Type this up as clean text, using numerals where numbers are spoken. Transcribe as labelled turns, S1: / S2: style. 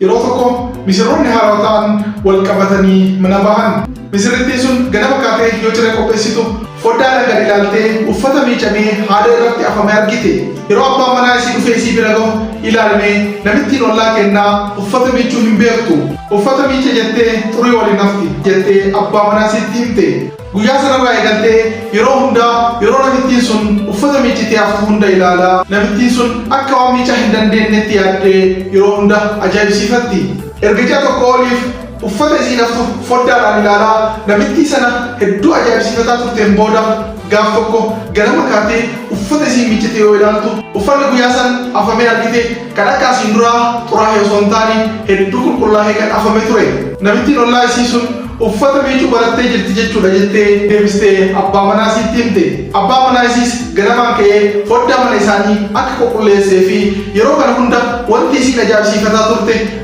S1: Yeroo tokko misirroonni haaraa ta'an wal qabatanii mana bahan. Misirrittiin sun ganama kaatee yoo ciree qopheessitu foddaadhaan gad ilaaltee uffata miicamee haada irratti afame argite. Yeroo abbaan manaa isii dhufee isii bira gahu, "Ilaalimee, namittiin ollaa kennaa uffata miicuu hin beektu. Uffata miice jettee xurii waliin hafti," jettee abbaa manaa isiitti himte. Guyyaa sanarraa eegaltee yeroo hundaa yeroo namittiin sun uffata miicitee haftu hunda ilaalaa, namittiin sun akka waan miicaa hin dandeenyetti yaaddee yeroo hunda ajaa'ibsiifatti. Erga ji'a 1 oliif uffata isiin haftu foddaadhaan ilaalaa namittii sana hedduu ajaa'ibsiifataa turteen booda, gaaf tokko ganama kaatee uffata isiin miiccite yoo ilaaltu, uffanni guyyaa san afamee argite kan akka asiin duraa xuraa'e osoo hin taane hedduu qulqullaa'ee kan afame ture. Namittiin ollaa isii sun uffata miicuu barattee jirti jechuudha jettee deebistee abbaa manaa isiitti himte. Abbaan manaa isiis ganamaan ka'ee foddaa mana isaanii akka qulqulleessee fi yeroo kana hunda wanti isiin ajaa'ibsiifataa turte